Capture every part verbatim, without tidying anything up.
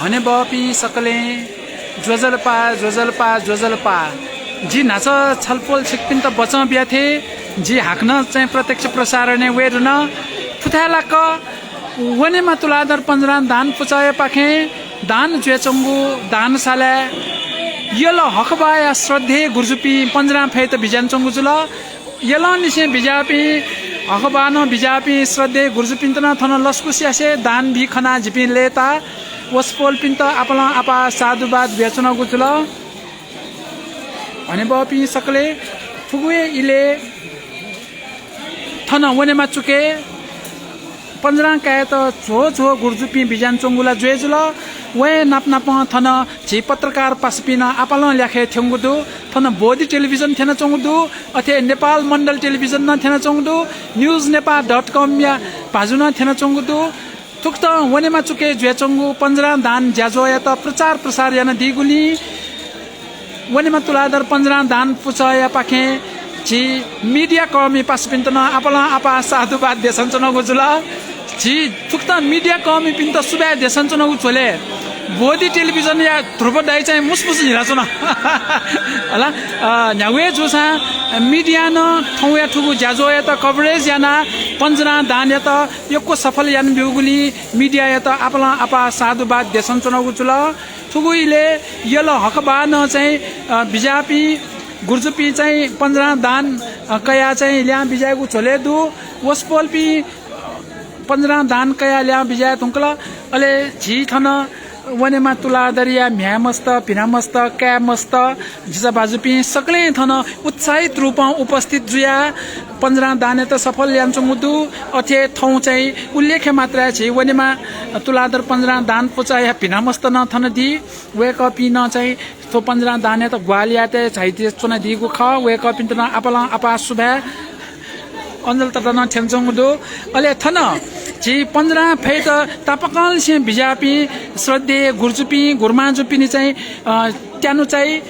हनेबहःपिं सकलें ज्वजलपा, ज्वजलपा, ज्वजलपा। जि न्हाचः छलपोल छिकपिन्त बचं बिया थें जि हाकनं चाहिँ प्रत्यक्ष प्रसारणय् वये धुन। फुथाय् लाक्क वनेमा तुलाधर पञ्जरां दान पुचःयापाखें दान जुयाच्वंगु दानशालाय् यल हकबाया श्रद्धेय गुर्जुपिं पञ्जरां फय्त बिज्यानाच्वंगु जुल। यलंनिसें बिज्याःपिं, हकबानं बिज्याःपिं श्रद्धेय गुर्जुपिन्त नं थन लसकुस यासें दान बी खनाः जिपिं लय्ताः वसपोलपिन्त आपालं आपाः साधुवाद बियाच्वनागु जुल। हनेबहःपिं सकलें, थुगु हे इलय् थन वनेमा चुकय् पञ्जरां कायेत झ्वः झ्वः गुर्जुपिं बिज्यानाच्वंगु ला जुया जुल। वया नाप नापं थन झी पत्रकार पासापिं नं आपालं ल्याखय् थ्यंगु दु। थन बोधि टेलिभिजन थ्यनाच्वंगु दु। अथे नेपाल मण्डल टेलिभिजन नं थ्यनाच्वंगु दु। न्युज नेपाल डट कमया भाजु नं थ्यनाच्वंगु दु। थुकथं वनेमा चुकय् जुयाच्वंगु पञ्जरां दान ज्याझ्वःयात प्रचार प्रसार यानादीगुलिं वनेमा तुलाधर पञ्जरां दान पुचःयापाखें झी मिडिया कर्मी पासापिन्त नं आपालं आपाः साधुवाद देछानाच्वनागु जुल। झी थुकथं मिडिया कर्मीपिन्त सुभाय् देछानाच्वनागु झ्वलय् बोधि टेलिभिजनया ध्रुव दाइ चाहिँ मुसमुस न्हिलाच्वन। हला, अ, न्ह्यागु हे जूसां मिडियां नं थौंया थुगु ज्याझ्वःयात कभरेज यानाः पञ्जरां दानयात यक्व सफल यानाब्यूगुलिं मिडियायात आपालं आपाः साधुवाद देछानाच्वनागु जुल। थुगु इलय् यल हकबानं चाहिँ, अ, बिज्याःपिं गुर्जुपिं चाहिँ पञ्जरां दान, अ, कयाः चाहिँ ल्याहां बिज्याःगु झ्वलय् दु। वसपोलपिं, अ, पञ्जरां दान कयाः ल्याहां बिज्याये धुंकल। अले झी थन वनेमा तुलाधरया म्ह्याय्‌मस्त, भिनामस्त, काय्‌मस्त, जिजाभाजुपिं सकलें थन उत्साहित रूपं उपस्थित जुयाः पञ्जरां दानयात सफल यानाच्वंगु दु। अथे थौं चाहिँ उल्लेख्य मात्राय् झी वनेमा तुलाधर पञ्जरां दान पुचःया भिनामस्त नं थन दी। वय्‌कःपिं नं चाहिँ थ्व पञ्जरां दानयात ग्वाहालि यायेत झायाच्वनादीगु खः। वय्‌कःपिन्त नं आपालं आपाः सुभाय्। अञ्जल तता नं थ्यनाच्वंगु दु। अले थन झी पञ्जरां फय्त तापाकंनिसें बिज्याःपिं श्रद्धेय गुर्जुपिं, गुरुमांजुपिनि चाहिँ, अ, त्यानु चाहिँ, अ,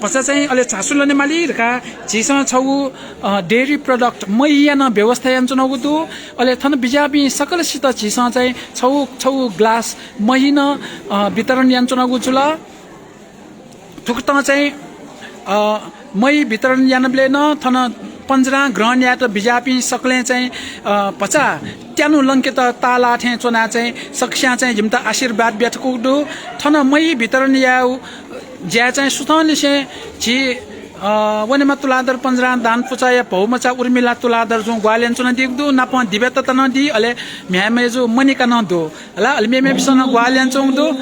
भचा चाहिँ अले झासु लनेमाली धकाः झीसं छगू, अ, dairy product महिया नं व्यवस्था यानाच्वनागु दु। अले थन बिज्याःपिं सकलसित झीसं चाहिँ छगू, छगू ग्लास महि नं, अ, वितरण यानाच्वनागु जुल। थुकथं चाहिँ, अ, महि वितरण यानाबलय् नं थन पञ्जरां ग्रहण यायेत बिज्याःपिं सकलें चाहिँ, अ, भचा त्यानु लंकेत ताःलाः थें च्वनाः चाहिँ सकस्यां चाहिँ जिमित आशीर्वाद बियातकूगु दु। थन महि वितरण यायेगु ज्याय् चाहिँ सुथंनिसें झी, अ, वनेमा तुलाधर पञ्जरां दान पुचःया भौमचा उर्मिला तुलाधरजुं ग्वाहालि यानाच्वनादीगु दु। नापं दिव्या तता नं दी, अले म्ह्याय् मय्‌जु मनिका नं दु। हला, अले मेमेपिसं नं ग्वाहालि यानाच्वंगु दु।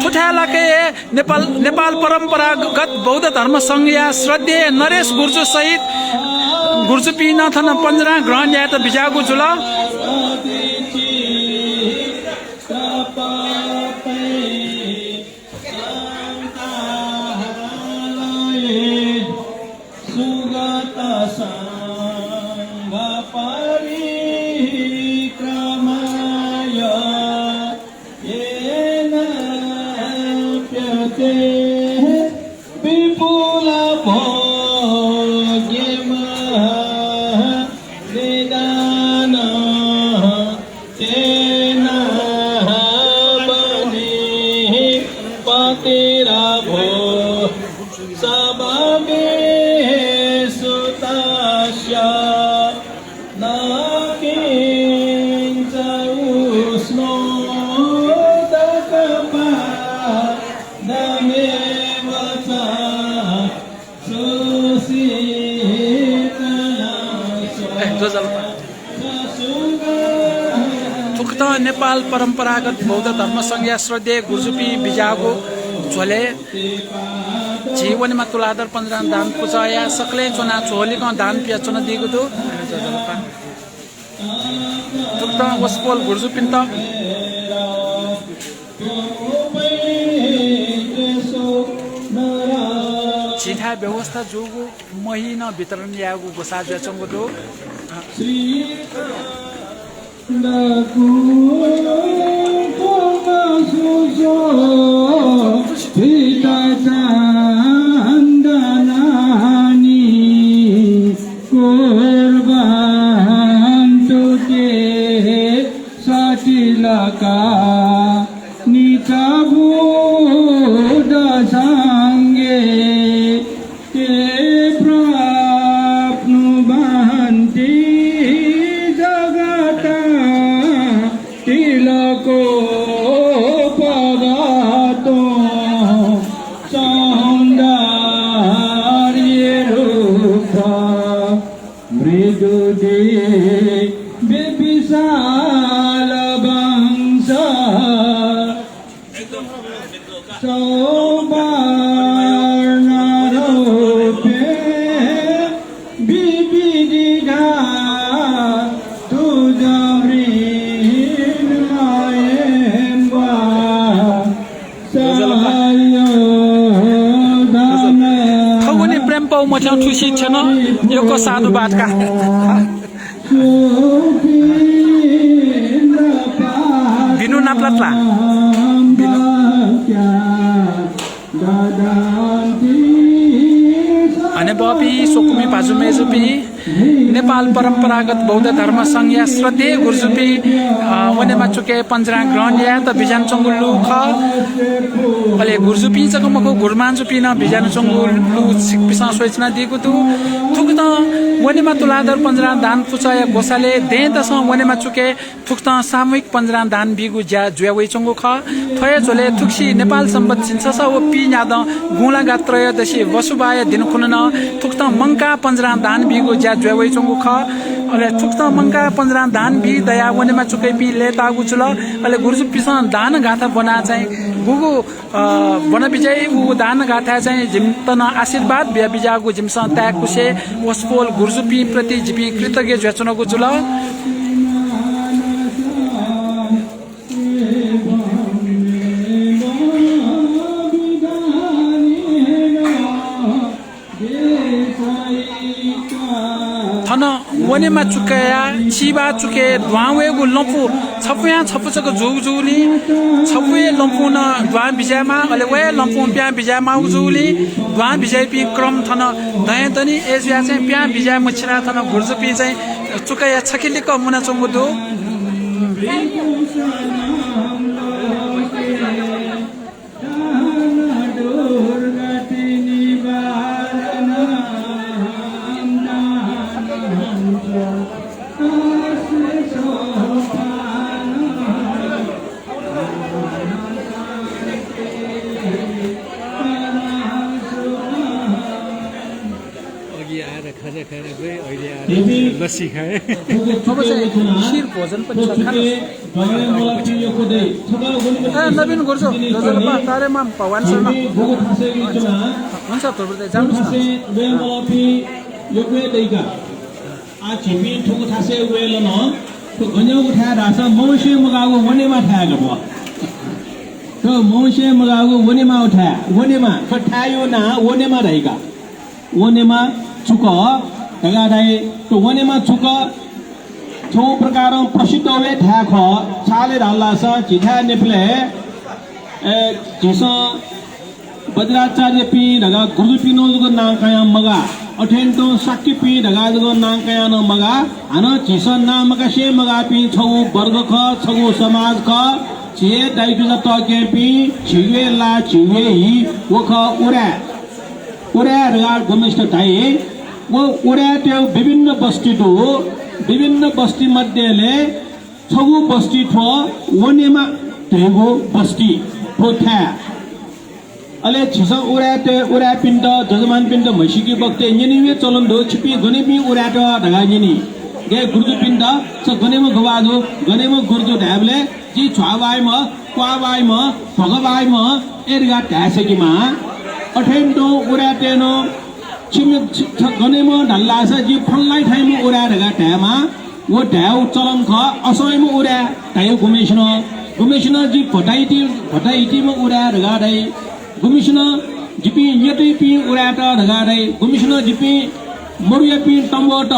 थुथाय् लाक्क हे नेपाल, नेपाल परम्परागत बौद्ध धर्म संघया श्रद्धेय नरेश गुर्जु सहित गुर्जुपिं नं थन पञ्जरां ग्रहण यायेत बिज्याःगु जुल। सुगत संघ परिक्रमाय येन लभ्यते विपुल भोग्यमहं निदानं तेनाहं बलिः पतिरभूः सभाविहिः सुतस्य न किञ्च उष्णोदकपादमेव च। ए, ज्वजलपा। थुकथं नेपाल परम्परागत बौद्ध धर्म संघया श्रद्धेय गुरुजुपिं बिज्याःगु झ्वलय् झी वनेमा तुलाधर पञ्जरां दान पुचःया सकलें च्वनाः झ्वलिकं दान पियाच्वनादीगु दु। थुकथं वसपोल गुरुजुपिन्त झीथाय् व्यवस्था जूगु महि नं वितरण यायेगु ग्वसाः जुयाच्वंगु दु। कुर्वन्तु ते सतिलकानि च भू बेपिसाल वंश सौवर्ण रूपे विविधि धातु जमृन मयेम्बा। थौंकन्हय् प्रेमपाः मथ्यं थुसी छ्यन यक्व साधुवाद का। बिनु नापलात ला? बिनु। हनेबहःपिं स्वकुमि भाजु मय्‌जुपिं, नेपाल परम्परागत बौद्ध धर्म संघया श्रद्धेय गुरुजुपिं, अ, वनेमा चुकय् पञ्जरां ग्रहण यायेत बिज्यानाच्वंगु लु खः। अले गुरुजुपिं जक मखु, गुरुमांजुपिं नं बिज्यानाच्वंगु लु छिकपिन्सं स्वयाच्वनादीगु दु। थुकथं वनेमा तुलाधर पञ्जरां दान पुचःया ग्वसालय् दँय्‌दसं वनेमा चुकय् थुकथं सामूहिक पञ्जरां दान बीगु ज्या जुया वइच्वंगु खः। थ्व हे झ्वलय् थुगुसी नेपाल संवत् झिंछसः व पीन्यादँ गुँलागा त्रयोदशी वसुबाःया दिं खुन्हु नं थुकथं मंकाः पञ्जरां दान बीगु ज्या जुया वइच्वंगु खः। अले थुकथं मंकाः पञ्जरां दान बी दयाः वनेमा चुकय्‌पिं लय्‌ताःगु जुल। अले गुरुजुपिन्सं दान गाथा ब्वनाः चाहिँ गुगु अ, ब्वना बिज्याइ। उ दान गाथाय् चाहिँ जिमित नं आशीर्वाद बिया बिज्याःगु जिमिसं ताय्‌कुसे वसपोल गुरुजुपिं प्रति जिपिं कृतज्ञ जुयाच्वनागु जुल। थन वनेमा चुकया, चिबा चुकय् दुहां वयेगु लँपु छपुयां छपु जक जूगु जूलिं छपु हे लँपुं नं दुहां बिज्यायेमाः, अले व हे लँपुं पिहां बिज्यायेमाःगु जूलिं दुहां बिज्याइपिं क्रम थन दँय् दनि। अय्‌जुयाः चाहिँ पिहां बिज्याये मछिनाः थन गुरुजुपिं चाहिँ चुकया छखे लिक्क मुनाच्वंगु दु। अघि आएर खाजा खाएर गए, अहिले आएर लस्सी खाए। अब चाहिँ खिर भोजन पनि छ, खानुहोस्। ए, नवीन गुरुजु, ज्वजलपा, तारेमाम भवानी शर्मा। हुन्छ, धुर्बुद्धाइ, जानुहोस् न। आ, झीपिं थुगु थासय् वयेलन, थ्व गज्याःगु थाय् धाःसा मौसे मगाःगु वनेमा थाय् का थ्व। थ्व मौसे मगाःगु वनेमा थाय्, वनेमा, थ्व थाय्‌या नां वनेमा धाइ का। वनेमा चुक धकाः धाइ। थ्व वनेमा चुक छगू प्रकारं प्रसिद्ध हे थाय् खः। छाय् धाःसा झीथाय् नेपालय्, ए, झीसं वज्राचार्यपिं धकाः गुरुजुपिं नं जक नां कायां मगाः, अथें तुं शाक्यपिं धकाः जक नां कायां नं मगाः। हानं झीसं नां मकासे मगाःपिं छगू वर्ग खः, छगू समाज खः। झी हे दाइकिजा तःकेहेँपिं, झीगु हे ला, झीगु हे हि, व खः उराय्। उराय् धकाः गुम्हेसित धाइ। व उराय्‌तय् विभिन्न बस्ती दु। विभिन्न बस्ती मध्यय् छगू बस्ती थ्व वनेमा धइगु बस्ती थ्व थाय्। अले झीसं उराय्‌तय्, उराय्‌पिन्त, जजमानपिन्त म्हसीके बखतय् न्यनेगु चलन दु, छिपिं गनेपिं उराय्‌त धकाः न्यनी। गय् गुरुजुपिन्त, छ गनेम्ह गुभाजु, गनेम्ह गुरुजु धायेबलय् जि झ्वाःबाइम्ह, क्वाःबाइम्ह, भगबाइम्ह, ए धकाः धाये सकेमाः। अथें तुं उराय्‌तय् नं छिमि, छि, छ गनेम्ह धाल धाःसा जि फलानाया थाइम्ह उराय् धकाः धायेमाः। व धायेगु चलन खः, असंम्ह उराय् धाइ गुम्हेसिनं। गुम्हेसिनं जि भताहिति, भताहितिम्ह उराय् धकाः धाइ। गुम्हेसिनं जिपिं न्यतुइपिं उराय्‌त धकाः धाइ। गुम्हेसिनं जिपिं मरुयापिं तमोत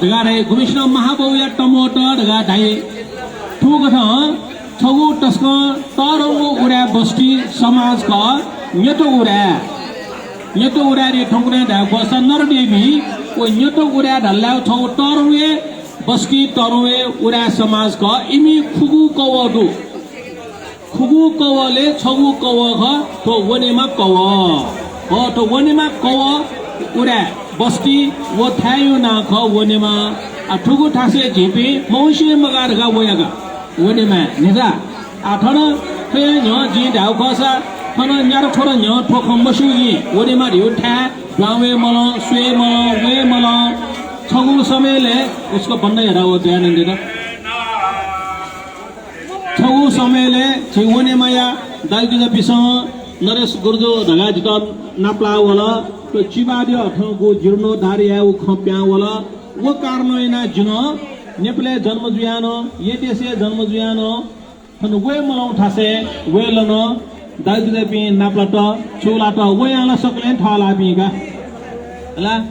धकाः धाइ। गुम्हेसिनं महाबौया तमोत धकाः धाइ। थुकथं छगू तसकं तःधंगु उराय् बस्ती समाज खः न्यत उराय्। न्यत उराय् रे थौंकन्हय् धायेगु खःसा नरदेवी, व न्यत उराय् धाल धाःसा छगू तःधंगु हे बस्ती, तःधंगु हे उराय् समाज खः। इमि खुगू कवः दु। खुगू कवलय् छगू कवः खः, थ्व वनेमा कवः। अ, थ्व वनेमा कवः उराय् बस्ती, व थाय्‌या नां खः वनेमा। आ, थुगु थासय् झीपिं मौसे मगाः धकाः वया का वनेमाय्, नि जा। आ, थन थ्वया न्ह्यः जिं धायेगु खःसा, थन न्यादँ ख्वदँ न्ह्यः थ्व खँ मस्यूगु जिं। वनेमा धइगु थाय् दुहां वये मलं, स्वये मलं, वये मलं। छगू समयलय् उसको बन्द हेरा व दयानन्द। छगू समयलय् झी वनेमाया दाजुकिजापिसं नरेश गुरुजु धकाः जितः नापलाः वल। थ्व चिबाद्यः थौंगु जीर्णोद्धार यायेगु खँ पिहां वल। व कारणं यानाः जिं नेपालय् जन्म जुयाः नं, ये देशय् जन्म जुयाः नं थन वये मलाउ थासय् वयेलन। दाजुकिजापिं नापलात, छुलात, वयां ला सकलें थःलाःपिं का। हला,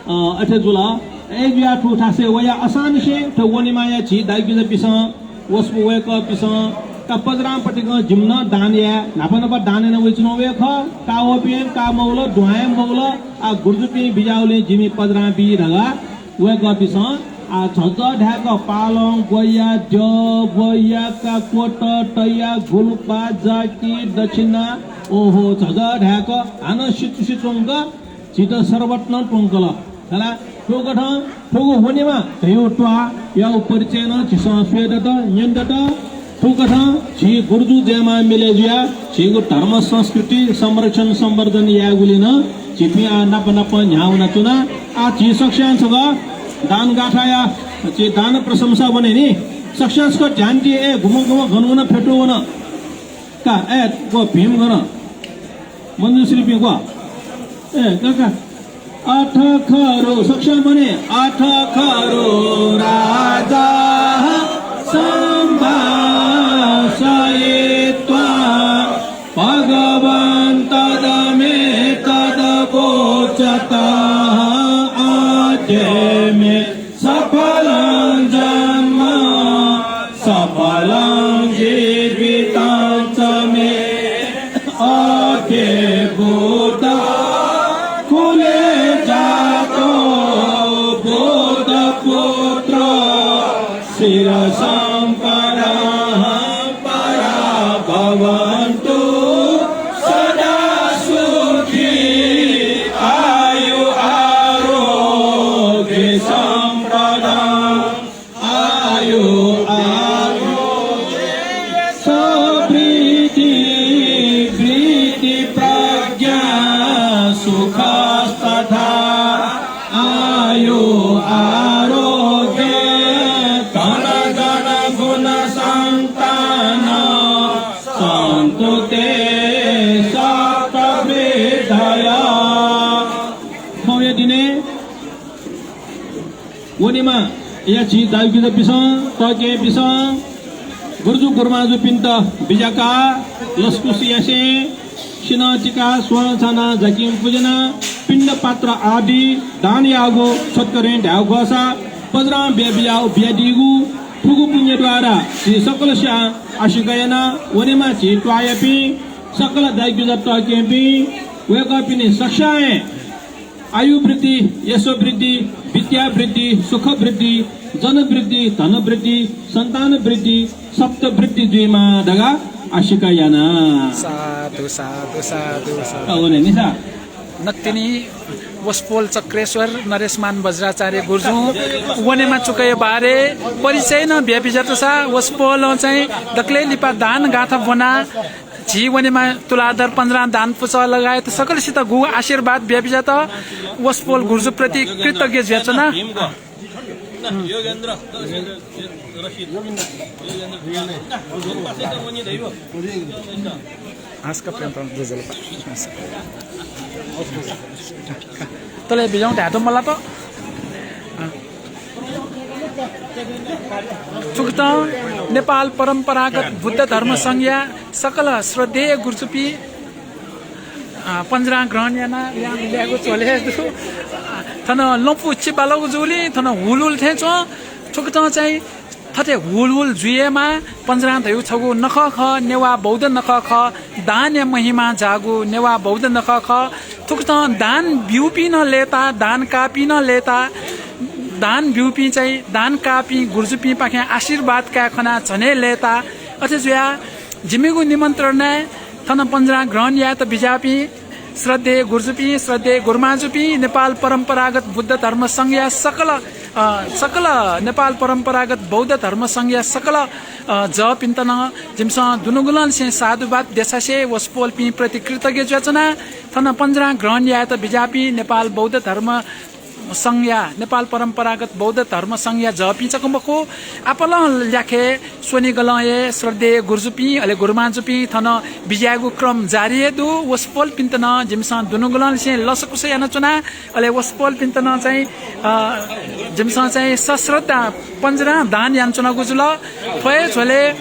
अ, अथे जुल। अय् जुयाः थ्व थासय् वयाः असांनिसें थ्व वनेमाया झी दाजुकिजापिसं, वसपु वय्कःपिसं का पजरां पतिकं जिमिसं दान याये, न्हापा न्हापा दान याना वइच्वनागु हे खः। का वःपिं का मवल, दुहां हे मवल। आ गुरुजुपिं बिज्याःगुलिं जिमि पजरां बी धकाः वय्कःपिसं, आ, झःझः धाय्क पालं ग्वया, द्यः ग्वया, का क्वत तया, गुलुपा, जाकि, दक्षिणा, ओहो, झःझः धाय्क हानं सिचुसिच्वंक झीत सरबत नं त्वंकल। खला, थुकथं थुगु वनेमा धयागु त्वाःयागु परिचय नं झीसं स्वये दत, न्यने दत। थुकथं झी गुरुजु जयमां मिले जुयाः झीगु धर्म संस्कृति संरक्षण संवर्धन यायेगुलिं नं झीपिं आः नाप नाप न्ह्याः वनाच्वना। आः झी सकस्यां छकः दान गाथाया झी दान प्रशंसा वने नि। सकस्यां छकः ध्यान ति, ए, गुम्ह गुम्ह गन वन, फ्यतु वन। का, ए, ग्व भीम गन। मञ्जुश्रीपिं ग्व। ए, का, का। अथ खरु, सकस्यां वने। अथ खरु राजा सम्भाषयित्वा भगवं तदमेतदवोचतः। अद्य मे सफलं जन्म सफलं जीवितं च मे। अद्य बुद्धकुले जातो बुद्धपुत्रो चिरसम्पदं परा भवन्तु सदा सुखी। आयु आरोग्य सम्पदं आयु आरोग्य समृद्धि वृद्धि प्रज्ञा सुखस्तथा। आयु आरोग्य धन जन गुण सन्तान सन्तु ते सत्त्ववृद्धयः। थौंया दिनय् वनेमाया झी दाजुकिजापिसं, तःकेहेँपिसं, गुरुजु गुरुमाजुपिन्त बिज्याकाः लसकुस यासें सिन्हः चिकाः, स्वां छानाः, जाकिं पुज्यानाः, पिण्ड पात्र आदि दान याःगु छत्करें धायेगु खःसा पजरां बिया बिज्याःगु बियादीगु थुगु पुण्य द्वारा झी सकलस्यां आशिका याना। वनेमा झी त्वाःयापिं सकल दाजुकिजा तःकेहेँपिं वय्कःपिनि सकस्यां हे आयु वृद्धि, यश वृद्धि, विद्या वृद्धि, सुख वृद्धि, जन वृद्धि, धन वृद्धि, सन्तान वृद्धि, सप्त वृद्धि जुइमा धकाः आशिका याना। साधु, साधु, साधु, साधु। अ, वने नि सा। नकतिनि वसपोल चक्रेश्वर नरेशमान वज्राचार्य गुरुजुं वनेमा चुकया बारे परिचय नं बियाबिज्यात सा। वसपोलं चाहिँ दकलय् लिपा दान गाथा ब्वना झी वनेमा तुलाधर पञ्जरां दान पुचः लगायत सकलसित गुगु आशीर्वाद बियाबिज्यात वसपोल गुरुजुप्रति कृतज्ञ जुयाच्वना। आस्का प्रेम तले बिजौं धायेत मलात। थुकथं नेपाल परम्परागत बुद्ध धर्म संघया सकल श्रद्धेय गुरुजुपिं, अ, पञ्जरां ग्रहण यानाः ल्याय्गु झ्वलय् दु। अ, थन लँपु चिबालगु जूलिं थन हुलहुल थें च्वं। थुकथं चाहिँ थथे हुलहुल जुइमाः। पञ्जरां धयागु छगू नखः खः, नेवाः बौद्ध नखः खः। दानया महिमा जाःगु नेवाः बौद्ध नखः खः। थुकथं दान ब्यूपिं नं लय्ताः, दान काःपिं नं लय्ताः। दान ब्यूपिं चाहिँ दान काःपिं गुरुजुपिंपाखें आशीर्वाद काये खनाः झन हे लय्ताः। अथे जुयाः जिमिगु निमन्त्रणाय् थन पञ्जरां ग्रहण यायेत बिज्याःपिं श्रद्धेय गुरुजुपिं, श्रद्धेय गुरुमाजुपिं, नेपाल परम्परागत बुद्ध धर्म संघया सकल, अ, सकल नेपाल परम्परागत बौद्ध धर्म संघया सकल, अ, जःपिन्त नं जिमिसं दुनुगलंनिसें साधुवाद देछासें वसपोलपिं प्रति कृतज्ञ जुयाच्वना। थन पञ्जरां ग्रहण यायेत बिज्याःपिं नेपाल बौद्ध धर्म संघया, नेपाल परम्परागत बौद्ध धर्म संघया जःपिं जक मखु, आपालं ल्याखय् स्वनिगलं हे श्रद्धेय गुरुजुपिं अले गुरुमांजुपिं थन बिज्यायेगु क्रम जारी हे दु। वसपोलपिन्त नं जिमिसं दुनुगलंनिसें लसकुस यानाच्वना। अले वसपोलपिन्त नं चाहिँ, अ, जिमिसं चाहिँ सश्रद्धा पञ्जरां दान यानाच्वनागु जुल। थ्व हे झ्वलय्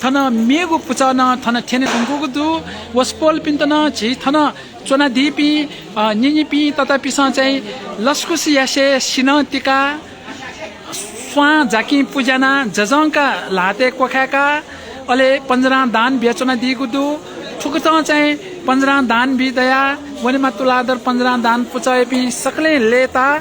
थन मेगु पुचः नं थन थ्यने धुंकूगु दु। वसपोलपिन्त नं झी थन च्वनादीपिं, अ, निनिपिं ततापिसं चाहिँ लसकुस यासें सिनं तिका, स्वां जाकिं पुज्यानाः जजंका ल्हातय् क्वखाय्काः अले पञ्जरां दान बियाच्वनादीगु दु। थुकथं चाहिँ पञ्जरां दान बी दयाः वनेमा तुलाधर पञ्जरां दान पुचःयापिं सकलें लय्ताः।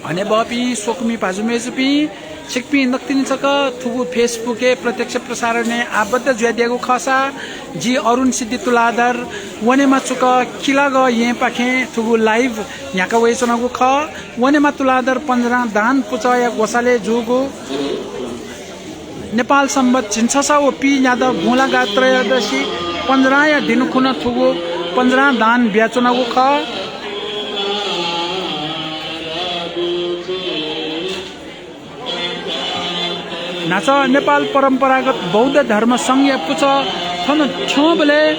हनेबहःपिं स्वकुमि भाजु मय्जुपिं, छिकपिं नकतिनि छकः थुगु Facebook-य् प्रत्यक्ष प्रसारणय् आबद्ध जुयादीगु खःसा, जि अरुण सिद्धि तुलाधर वनेमा चुक किलागः येँपाखें थुगु live न्ह्याका वयाच्वनागु खः। वनेमा तुलाधर पञ्जरां दान पुचःया ग्वसालय् जूगु नेपाल संवत् झिंछसः व पीन्यादँ गुंलागा त्रयोदशी पञ्जरांया दिं खुन्हु थुगु पञ्जरां दान बियाच्वनागु खः। न्हाचः नेपाल परम्परागत बौद्ध धर्म संघया पुचः थन थ्यंबलय्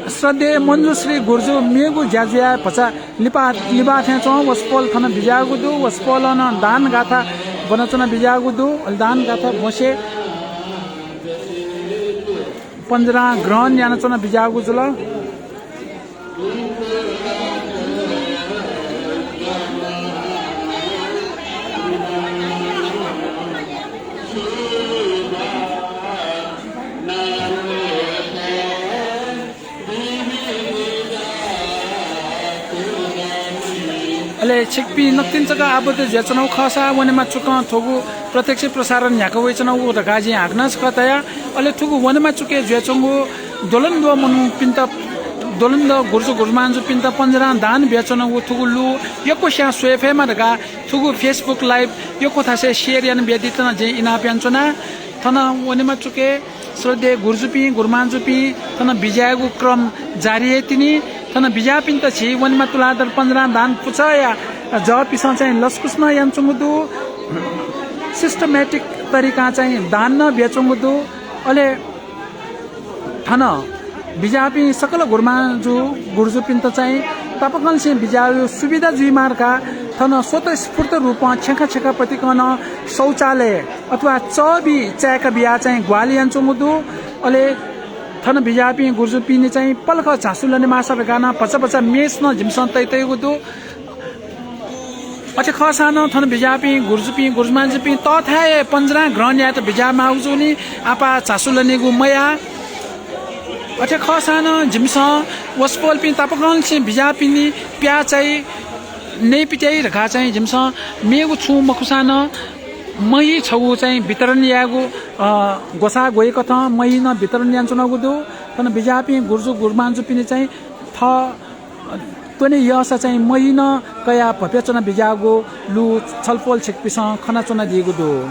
श्रद्धेय मञ्जुश्री गुरुजु मेगु ज्याझ्वःया भचा लिपा, लिबाथें च्वं वसपोल थन बिज्याःगु दु। वसपोलं नं दान गाथा ब्वनाच्वना बिज्याःगु दु। अले दान गाथा ब्वंसे पञ्जरां ग्रहण यानाच्वना बिज्याःगु जुल। अले छिकपिं नकतिनि छकः आबद्ध जुयाच्वनागु खःसा वनेमा चुकं थुगु प्रत्यक्ष प्रसारण न्ह्याका वयाच्वनागु धकाः जिं हाकनं छकः धया। अले थुगु वनेमा चुकय् जुयाच्वंगु द्वलंद्वः मनूपिन्त, द्वलंद्वः गुरुजु गुरुमांजुपिन्त पञ्जरां दान बियाच्वनागु थुगु लु यक्वस्यां स्वये फयेमा धकाः थुगु Facebook live यक्व थासय् share याना बियादीत नं जिं इनाप यानाच्वना। थन वनेमा चुकय् श्रद्धेय गुरुजुपिं, गुरुमांजुपिं थन बिज्यायेगु क्रम जारी हे तिनि। थन बिज्याःपिन्त झी वनेमा तुलाधर पञ्जरां दान पुचःया जःपिसं चाहिँ लसकुस नं यानाच्वंगु दु। Systematic तरिकां चाहिँ दान नं बियाच्वंगु दु। अले थन बिज्याःपिं सकल गुरुमांजु, गुरुजुपिन्त चाहिँ तापाकंनिसें बिज्यायेगु सुविधा जुइमा धकाः थन स्वतःस्फूर्त रूपं छेँखा छेँखा पतिकं नं शौचालय अथवा चःबि चाय्का बियाः चाहिँ ग्वाहालि यानाच्वंगु दु। अले थन बिज्याःपिं गुरुजुपिनि चाहिँ पलख झासु लनेमाःसा धकाः नं भचा भचा मेस नं जिमिसं तयातयागु दु। अथे खःसां नं थन बिज्याःपिं गुरुजुपिं, गुरुमांजुपिं तःथाय् हे पञ्जरां ग्रहण यायेत बिज्याःमाःगु जूनि, आपाः झासु लनेगु मयाः। अथे खःसां नं जिमिसं वसपोलपिं तापाकंनिसें बिज्याःपिनि प्याःचाइ नयेपित्याइ धकाः चाहिँ जिमिसं मेगु छुं मखुसां नं महि छगू चाहिँ वितरण यायेगु, अ, ग्वसाः ग्वयेकथं महि नं वितरण यानाच्वनागु दु। थन बिज्याःपिं गुरुजु गुरुमांजुपिनि चाहिँ थः त्वने यःसा चाहिँ महि नं कयाः भ्वपुयाच्वना बिज्याःगु लु छलपोल छिकपिसं खनाच्वनादीगु दु।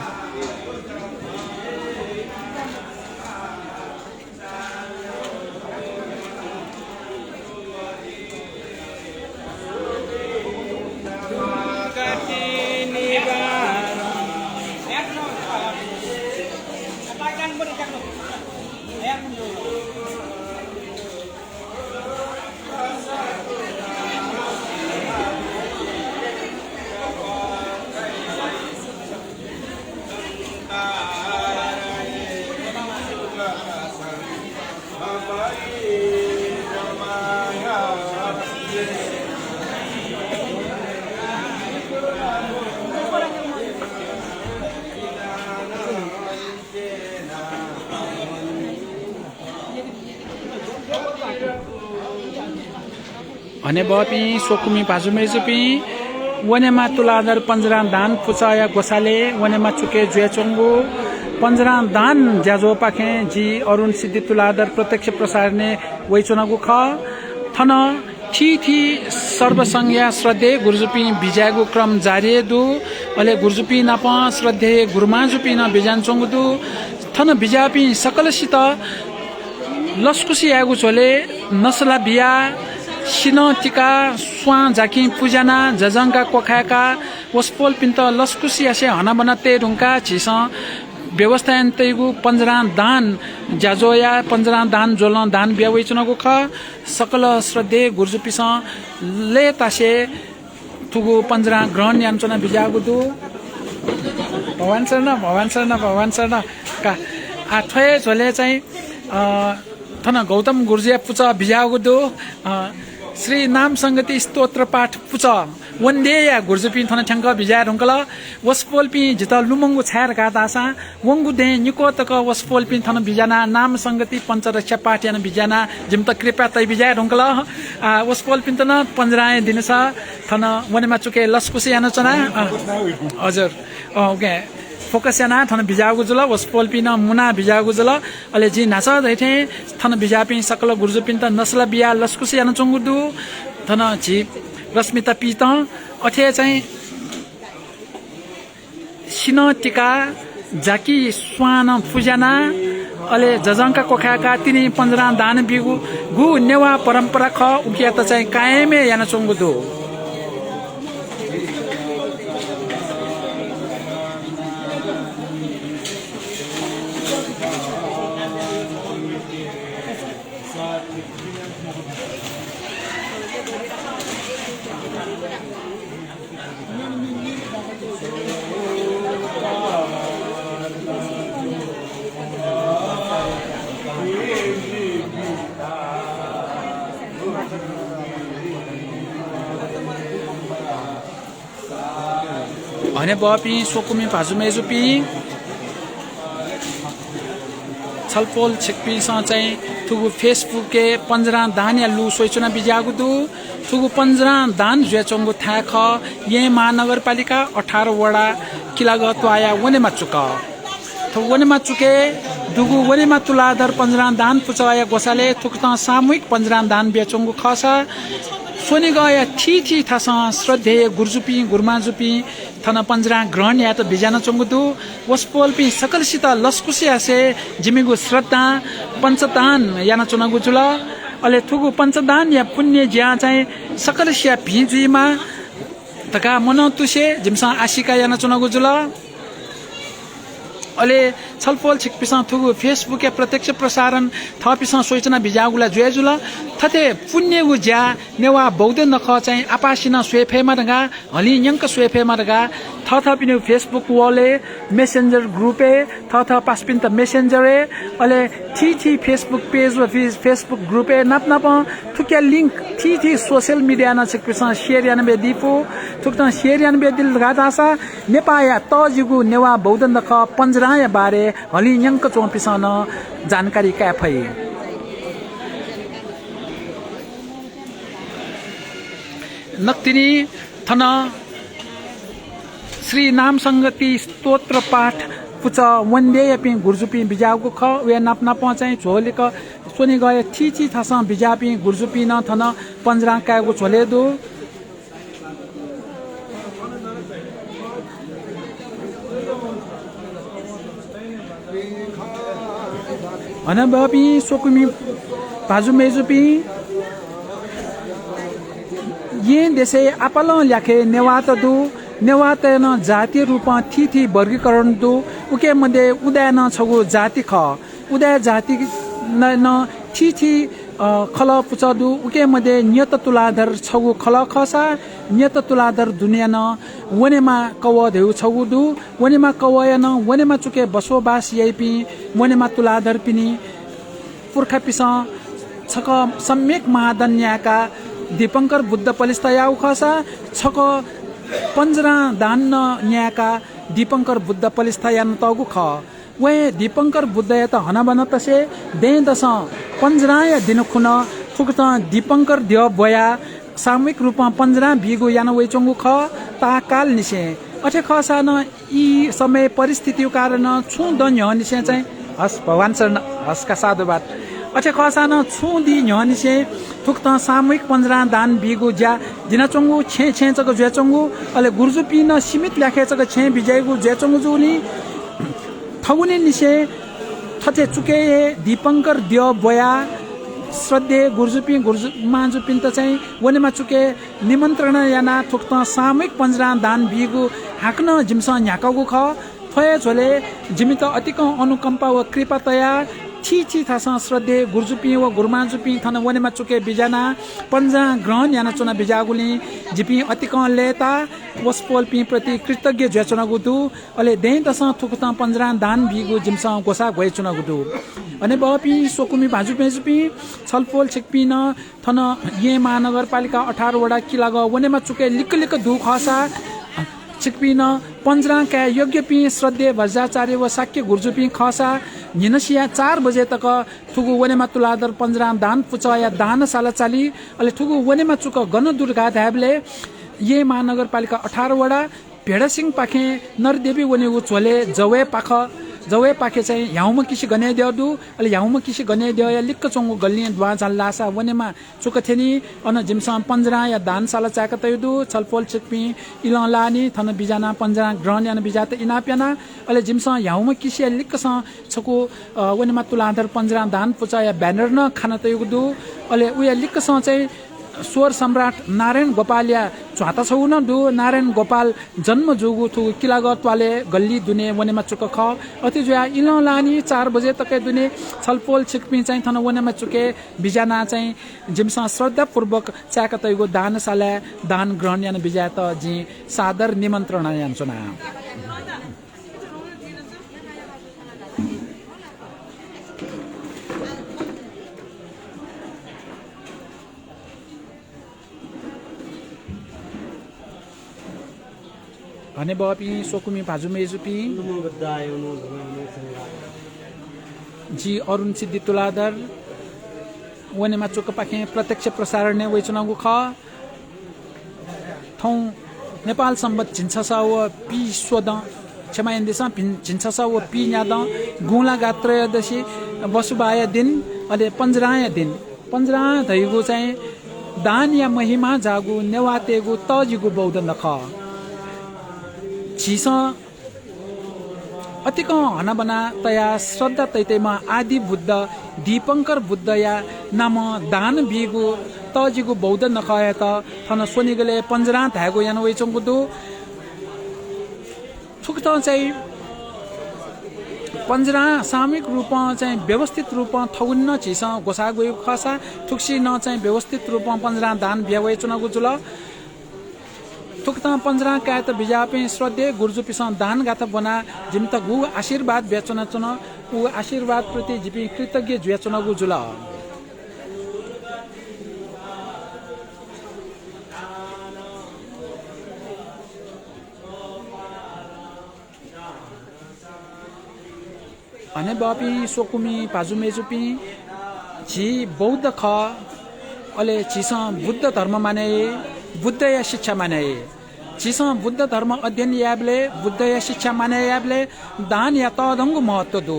हनेबहःपिं स्वकुमि भाजु मय्जुपिं, वनेमा तुलाधर पञ्जरां दान पुचःया ग्वसालय् वनेमा चुकय् जुयाच्वंगु पञ्जरां दान ज्याझ्वःपाखें जि अरुण सिद्धि तुलाधर प्रत्यक्ष प्रसारणय् वइच्वनागु खः। थन थीथी सर्वसंघया श्रद्धेय गुरुजुपिं बिज्यायेगु क्रम जारी हे दु। अले गुरुजुपिं नाप श्रद्धेय गुरुमाजुपिं नं बिज्यानाच्वंगु दु। थन बिज्याःपिं सकलसित लसकुस यायेगु झ्वलय् नसला बियाः, सिन्हः तिकाः, स्वां जाकिं पुज्यानाः, जजंका क्वखाय्काः वसपोलपिन्त लसकुस यासें हनाबना तये धुंकाः झीसं व्यवस्था याना तइगु पञ्जरां दान ज्याझ्वःया पञ्जरां दान ज्वलं दान बिया वइच्वनागु खः। सकल श्रद्धेय गुरुजुपिसं लय्तासे थुगु पञ्जरां ग्रहण यानाच्वना बिज्याःगु दु। भगवान शरण, भगवान शरण, भगवान शरण। का, आ, थ्व हे झ्वलय् चाहिँ, अ, थन गौतम गुरुजुया पुचः बिज्याःगु दु। अ, श्री नाम संगति स्तोत्र पाठ पुचः वन्देया गुरुजुपिं थन थ्यंक बिज्याये धुंकल। वसपोलपिं जितः लुमंगु छाय् धकाः धाःसा वंगु दँय् निक्वः तक वसपोलपिं थन बिज्यानाः नाम संगति पञ्चरक्षा पाठ याना बिज्यानाः जिमित कृपा तया बिज्याये धुंकल। आ, वसपोलपिन्त नं पञ्जरांया दिनस थन वनेमा चुकय् लसकुस यानाच्वना। अ, हजुर। अ, OK। Focus यानाः थन बिज्याःगु जुल, वसपोलपिं नं मुनाः बिज्याःगु जुल। अले जिं न्हाचः धयाथें थन बिज्याःपिं सकल गुरुजुपिन्त नसला बियाः लसकुस यानाच्वंगु दु। थन झी रश्मिता पीतं अथे चाहिँ सिन्हः तिकाः, जाकि स्वां नं पुज्यानाः, अले जजंका क्वखाय्काः तिनि पञ्जरां दान बीगु गु नेवाः परम्परा खः, उकियात चाहिँ कायम हे यानाच्वंगु दु। हनेबहःपिं स्वकुमि भाजु मय्जुपिं, छलपोल छिकपिन्सं चाहिँ थुगु Facebook-य् पञ्जरां दानया लु स्वयाच्वना बिज्याःगु दु। थुगु पञ्जरां दान जुयाच्वंगु थाय् खः येँ महानगरपालिका अठार वडा किलागः त्वाःया वनेमा चुकः। थ्व वनेमा चुकय् दुगु वनेमा तुलाधर पञ्जरां दान पुचःया ग्वसालय् थुकथं सामूहिक पञ्जरां दान बियाच्वंगु खःसा, स्वनिगःया थीथी थासं श्रद्धेय गुरुजुपिं, गुरुमाजुपिं थन पञ्जरां ग्रहण यायेत बिज्यानाच्वंगु दु। वसपोलपिं सकलसित लसकुस यासें जिमिगु श्रद्धां पञ्चदान यानाच्वनागु जुल। अले थुगु पञ्चदानया पुण्य ज्यां चाहिँ सकलसिया भिं जुइमा धकाः मनंतुसे जिमिसं आशिका यानाच्वनागु जुल। अले छलपोल छिकपिसं थुगु Facebook-या प्रत्यक्ष प्रसारण थःपिसं स्वयाच्वना बिज्याःगु ला जुया जुल। थथे पुण्यगु ज्या नेवाः बौद्ध नखः चाहिँ आपासिनं स्वये फयेमा धकाः, हलिं न्यंक स्वये फयेमा धकाः थःथःपिनिगु Facebook wall-य्, Messenger group-य्, थःथः पासापिन्त Messenger-य्, अले थीथी Facebook page व फि-, Facebook group-य् नाप नापं थुकिया link थीथी social media नं छिकपिसं share यानाबियादी फु। थुकथं share यानाबियादिल धकाः धाःसा नेपाःया तःजिगु नेवाः बौद्ध नखः पञ्जरांया बारे हलिं न्यंक च्वंपिसं नं जानकारी काये फइ। नकतिनि थन श्री नाम संगति स्तोत्र पाठ पुचः वन्देयापिं गुरुजुपिं बिज्याःगु खः। वया नाप नापं चाहिँ झ्वलिक स्वनिगःया थीथी थासं बिज्याःपिं गुरुजुपिं नं थन पञ्जरां कायेगु झ्वलय् दु। हनेबहःपिं स्वकुमि भाजु मय्जुपिं, येँ देशय् आपालं ल्याखय् नेवाःत दु। नेवाःतय् नं जाति रूपं थीथी वर्गीकरण दु। उके मध्ये उदाय् नं छगू जाति खः। उदाय् जाति न-, नं थीथी, अ, खलः पुचः दु। उके मध्ये न्यत तुलाधर छगू खलः खःसा, न्यत तुलाधर दुनेया नं वनेमा कवः धयागु छगू दु। वनेमा कवःया नं वनेमा चुकय् बसोबास याइपिं वनेमा तुलाधरपिनि पुर्खापिसं छकः सम्यक महादान न्यायेकाः दीपंकर बुद्ध पलिस्था याःगु खःसा, छकः पञ्जरां दान नं न्यायेकाः दीपंकर बुद्ध पलिस्था यानातःगु खः। वं दीपंकर बुद्धयात हनाबना तसें दँय्‌दसं पञ्जरांया दिं खुन्हु थुकथं दीपंकर द्यः ब्वयाः सामूहिक रूपं पञ्जरां बीगु याना वइच्वंगु खः, ताःकालनिसें। अथे खःसा नं ई समय परिस्थितिया कारण छुं द न्ह्यःनिसें चाहिँ हस् भगवान शरण हस्का साधुवाद। अथे खःसां नं छुं दी न्ह्यःनिसें थुकथं सामूहिक पञ्जरां दान बीगु ज्या दिनाच्वंगु छेँ छेँ जक जुयाच्वंगु, अले गुरुजुपिं नं सीमित ल्याखय् जक छेँ बिज्याइगु जुयाच्वंगु जूलिं थगुनिनिसें थथे चुकय् हे दीपंकर द्यः ब्वयाः श्रद्धेय गुरुजुपिं गुरुजु माजुपिन्त चाहिँ वनेमा चुकय् निमन्त्रणा यानाः थुकथं सामूहिक पञ्जरां दान बीगु हाकनं जिमिसं न्ह्याकागु खः। थ्व हे झ्वलय् जिमित अतिकं अनुकम्पा व कृपा तयाः थीथी थासं श्रद्धेय गुरुजुपिं व गुरुमाजुपिं थन वनेमा चुकय् बिज्यानाः पञ्जरां ग्रहण यानाच्वना बिज्याःगुलिं जिपिं अतिकं लय्ताः वसपोलपिं प्रति कृतज्ञ जुयाच्वनागु दु। अले दँय्‌तसं थुकथं पञ्जरां दान बीगु जिमिसं ग्वसाः ग्वयाच्वनागु दु। हनेबहःपिं स्वकुमि भाजु मय्‌जुपिं, छलपोल छिकपिं नं थन येँ महानगरपालिका अठार वडा किलागः वनेमा चुकय् लिक्क लिक्क दु खःसा छिकपिं नं पञ्जरां काये योग्यपिं श्रद्धेय वज्राचार्य व शाक्य गुरुजुपिं खःसा न्हिनसिया चार बजे तक थुगु वनेमा तुलाधर पञ्जरां दान पुचःया दानशाला चाली। अले थुगु वनेमा चुक गन दु धकाः धायेबलय् येँ महानगरपालिका अठार वडा भेडासिङपाखें नरदेवी वनेगु झ्वलय् जवय्‌पाख, जवय्‌पाखे चाहिँ ह्याउँम्ह किसि गनय् द्यः दु। अले ह्याउँम्ह किसि गनय् द्यःया लिक्क च्वंगु गल्लिं दुहां झाल धाःसा वनेमा चुक थ्यनी। अन जिमिसं पञ्जरांया दानशाला चाय्‌का तयागु दु। छलपोल छिकपिं इलं लानि, थन बिज्यानाः पञ्जरां ग्रहण याना बिज्यायेत इनाप याना। अले जिमिसं ह्याउँम्ह किसिया लिक्कसं छकू, अ, वनेमा तुलाधर पञ्जरां दान पुचःया banner नं खाना तयागु दु। अले उया लिक्कसं चाहिँ स्वर सम्राट नारायण गोपालया झ्वाता छगू नं दु। नारायण गोपाल जन्म जूगु थुगु किलागः त्वालय् गल्ली दुने वनेमा चुक खः। अथे जुयाः इलं लानि चार बजे तकया दुने छलपोल छिकपिं चाहिँ थन वनेमा चुकय् बिज्यानाः चाहिँ जिमिसं श्रद्धापूर्वक चाय्‌का तयागु दानशालाय् दान ग्रहण याना बिज्यायेत जिं सादर निमन्त्रणा यानाच्वना। हनेबहःपिं स्वकुमि भाजु मय्‌जुपिं, जि अरुण सिद्धि तुलाधर वनेमा चुकपाखें प्रत्यक्ष प्रसारणय् वयाच्वनागु खः। थौं नेपाल सम्बत झिंछसः व पीन्या स्वदँ, क्षमा यानादिसँ, भिं-, झिंछसः व पीन्यादँ गुंला गा त्रयोदशी बसुबाया दिन, अले पञ्जरांया दिन। पञ्जरां धइगु चाहिँ दानया महिमा जाःगु नेवाःतय्‌गु तःजिगु बौद्ध नखः। झीसं अतिकं हनाबना तयाः श्रद्धा तइतइम्ह आदि बुद्ध दीपंकर बुद्धया नामं दान बीगु तःजिगु बौद्ध नखःयात थन स्वनिगलय् पञ्जरां धायेगु याना वयाच्वंगु दु। थुकथं चाहिँ पञ्जरां सामूहिक रूपं चाहिँ व्यवस्थित रूपं थगुनि नं झीसं ग्वसाः ग्वयागु खःसा थुगुसी नं चाहिँ व्यवस्थित रूपं पञ्जरां दान बिया वयाच्वनागु जुल। थुकथं पञ्जरां कायेत बिज्याःपिं श्रद्धेय गुरुजुपिन्सं दान गाथा ब्वनाः जिमित गुगु आशीर्वाद बियाच्वनाच्वन, उ आशीर्वाद प्रति जिपिं कृतज्ञ जुयाच्वनागु जुल। हनेबहःपिं स्वकुमि भाजु मय्‌जुपिं, झी बौद्ध खः, अले झीसं बुद्ध धर्म मानय् याइ, बुद्धया शिक्षा मानय् याइ। झीसं बुद्ध धर्म अध्ययन यायेबलय्, बुद्धया शिक्षा मानय् यायेबलय् दानया तःधंगु महत्त्व दु।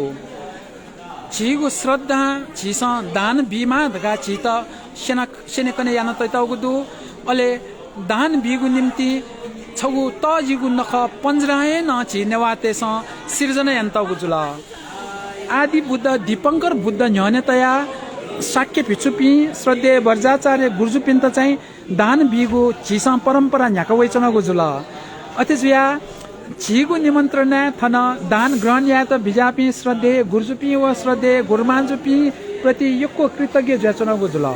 झीगु श्रद्धां झीसं दान बीमाः धकाः झीत स्यना-, स्यनेकने याना तइतःगु दु। अले दान बीगु निंतिं छगू तःजिगु नखः पञ्जरां हे नं झी नेवाःतय्‌सं सिर्जना यानातःगु जुल। आदि बुद्ध दीपंकर बुद्ध न्ह्यःने तयाः शाक्य भिक्षुपिं श्रद्धेय वज्राचार्य गुरुजुपिन्त चाहिँ दान बीगु झीसं परम्परा न्ह्याका वयाच्वनागु जुल। अथे जुयाः झीगु निमन्त्रणाय् थन दान ग्रहण यायेत बिज्याःपिं श्रद्धेय गुरुजुपिं व श्रद्धेय गुरुमाजुपिं प्रति यक्व कृतज्ञ जुयाच्वनागु जुल।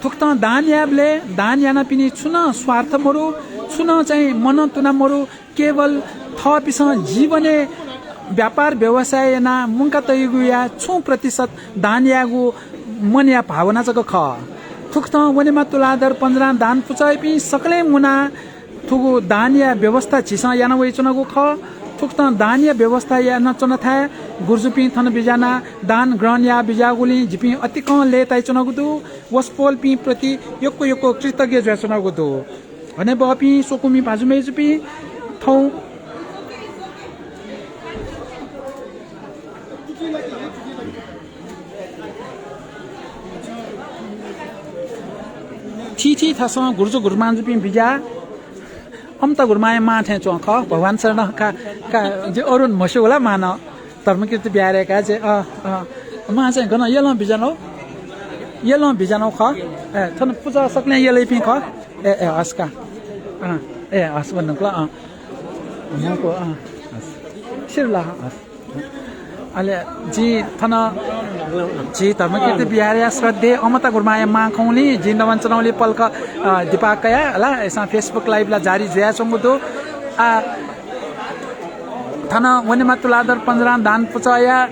थुकथं दान यायेबलय् दान यानापिनि छुं नं स्वार्थ मरु, छुं नं चाहिँ मनं तुना मरु, केवल थःपिन्सं जीवनय् व्यापार व्यवसाय यानाः मुंका तइगुया छुं प्रतिशत दान यायेगु मनया भावना जक खः। थुकथं वनेमा तुलाधर पञ्जरां दान पुचःयापिं सकलें मुनाः थुगु दानया व्यवस्था झीसं याना वयाच्वनागु खः। थुकथं दानया व्यवस्था यानाच्वनाथाय् गुरुजुपिं थन बिज्यानाः दान ग्रहण याः बिज्याःगुलिं जिपिं अतिकं लय्तायाच्वनागु दु। वसपोलपिं प्रति यक्व यक्व कृतज्ञ जुयाच्वनागु दु। हनेबहःपिं स्वकुमि भाजु मय्जुपिं, थौं। थीथी थासं गुरुजु गुरुमांजुपिं बिज्याः अमता गुरुमांया मां थें च्वं खः। भगवान शरण का, का, जि अरुण म्हस्यू ला मां न। धर्मकीर्ति बिहारय् का जे, अ, अ, मां चाहिँ गन यलं बिज्यानागु? यलं बिज्यानागु खः। ए, थन पुचः सकलें यलइपिं खः। ए, ए, हस् का। अँ, ए, हस् भन्नुक ल, अँ। न्ह्यागु, अँ, हस्। सिर ला, हस्। अले जि थन झी धर्मकीर्ति बिहारया श्रद्धेय अमता गुरुमांया मां खंगुलिं जिं नवानाच्वनागुलिं पलख, अ, दिपाः कया हला। अय्‌सां Facebook live ला जारी जुयाच्वंगु दु। आ, थन वनेमा तुलाधर पञ्जरां दान पुचःया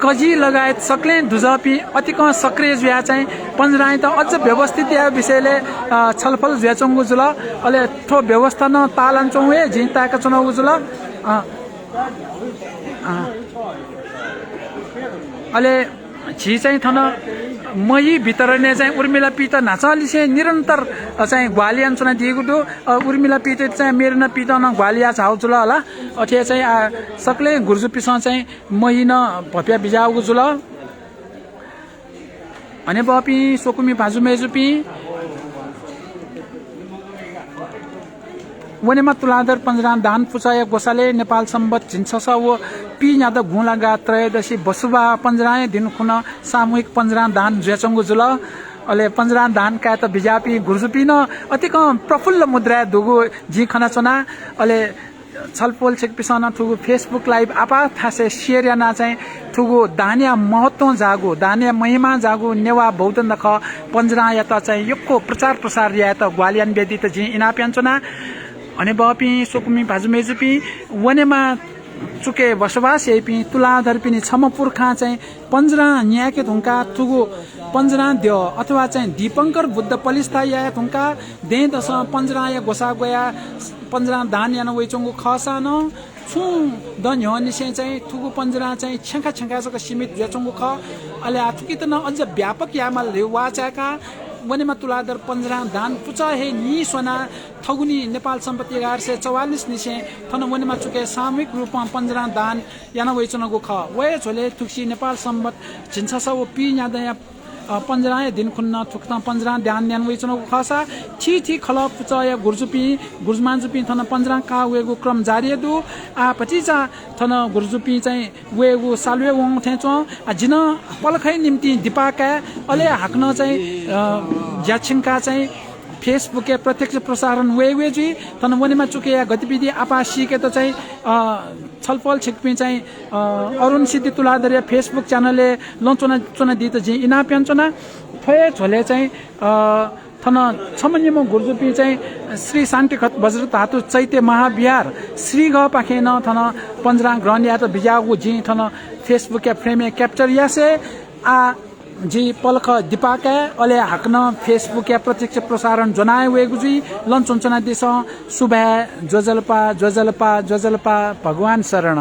कजि लगायत सकलें दुजःपिं अतिकं सक्रिय जुयाः चाहिँ पञ्जरांयात अझ व्यवस्थित यायेगु विषयलय्, अ, छलफल जुयाच्वंगु जुल। अले थ्व व्यवस्था नं ताःलानाच्वंगु हे जिं ताय्‌काच्वनागु जुल। अ, अ, अले झी चाहिँ थन महि वितरणय् चाहिँ उर्मिला पीत न्हाचंलिसें निरन्तर, अ, चाहिँ ग्वाहालि यानाच्वनादीगु दु। अ, उर्मिला पीत चाहिँ मेरना पीत नं ग्वाहालि याःगु जुल हला। अथे चाहिँ, आ, सकलें गुरुजुपिसं चाहिँ महि नं भप्या बिज्याःगु जुल। हनेबहःपिं स्वकुमि भाजु मय्‌जुपिं, वनेमा तुलाधर पञ्जरां दान पुचःया ग्वसालय् नेपाल संवत् झिंछसः व पीन्यादँ गुँलागा त्रयोदशी बसुबाः पञ्जरांया दिं खुन्हु सामूहिक पञ्जरां दान जुयाच्वंगु जुल। अले पञ्जरां दान कायेत बिज्याःपिं गुरुजुपिं नं अतिकं प्रफुल्ल मुद्राय् दुगु जिं खनाच्वना। अले छलपोल छिकपिन्सं नं थुगु Facebook live आपाः थासय् share यानाः चाहिँ थुगु दानया महत्वं जाःगु, दानया महिमां जाःगु नेवाः बौद्ध नखः पञ्जरांयात चाहिँ यक्व प्रचार प्रसार यायेत ग्वाहालि यानाबियादीत जिं इनाप यानाच्वना। हनेबहःपिं स्वकुमि भाजु मय्‌जुपिं, वनेमा चुकय् बसोबास याइपिं तुलाधरपिनि छम्ह पुर्खां चाहिँ पञ्जरां न्यायेके धुंकाः थुगु पञ्जरां द्यः अथवा चाहिँ दीपंकर बुद्ध पलिस्था याये धुंकाः दँय्‌दसं पञ्जरांया ग्वसाः ग्वयाः पञ्जरां दान याना वइच्वंगु खःसां नं छुं दँ न्ह्यःनिसें चाहिँ थुगु पञ्जरां चाहिँ छेँखा छेँखाय् जक सीमित जुयाच्वंगु खः। अले आः थुकित नं अझ व्यापक यायेमाल धइगु वाः चाय्‌काः वनेमा तुलाधर पञ्जरां दान पुचः हे नीस्वनाः थगुनी नेपाल संवत् एघार सय चौवालिस निसें थन वनेमा चुकय् सामूहिक रूपं पञ्जरां दान याना वइच्वनागु खः। व हे झ्वलय् थुगुसी नेपाल संवत् झिंछसः व पीन्यादँया, अ, पञ्जरांया दिं खुन्हु नं थुकथं पञ्जरां दान याना वइच्वनागु खःसा थीथी खलः पुचःया गुरुजुपिं, गुरुमांजुपिं थन पञ्जरां काः वयेगु क्रम जारी हे दु। आः भतिचा थन गुरुजुपिं चाहिँ वयेगु सालुय् वंगु थें च्वं। आः जि नं पलखया निंतिं दिपाः काये, अले हाकनं चाहिँ, अ, ज्या छिंकाः चाहिँ Facebook-य् प्रत्यक्ष प्रसारण वयेगु हे जुइ। थन वनेमा चुकय्‌या गतिविधि आपाः सीकेत चाहिँ, अ, छलपोल छिकपिं चाहिँ, अ, अरुण सिद्धि तुलाधरया Facebook channel-य् लँ च्वना, च्वनादीत जिं इनाप यानाच्वना। थ्व हे झ्वलय् चाहिँ, अ, थन छम्ह निम्ह गुरुजुपिं चाहिँ श्री शान्तिघट वज्रधातु चैत्य महाविहार श्रीगःपाखें नं थन पञ्जरां ग्रहण यायेत बिज्याःगु जिं थन Facebook-या frame-य् capture यासें आः जि पलख दिपाः काये, अले हाकनं Facebook-या प्रत्यक्ष प्रसारण ज्वना हे वयेगु जुइ। लँ च्वनाच्वनादिसँ। सुभाय्, ज्वजलपा, ज्वजलपा, ज्वजलपा, भगवान शरण।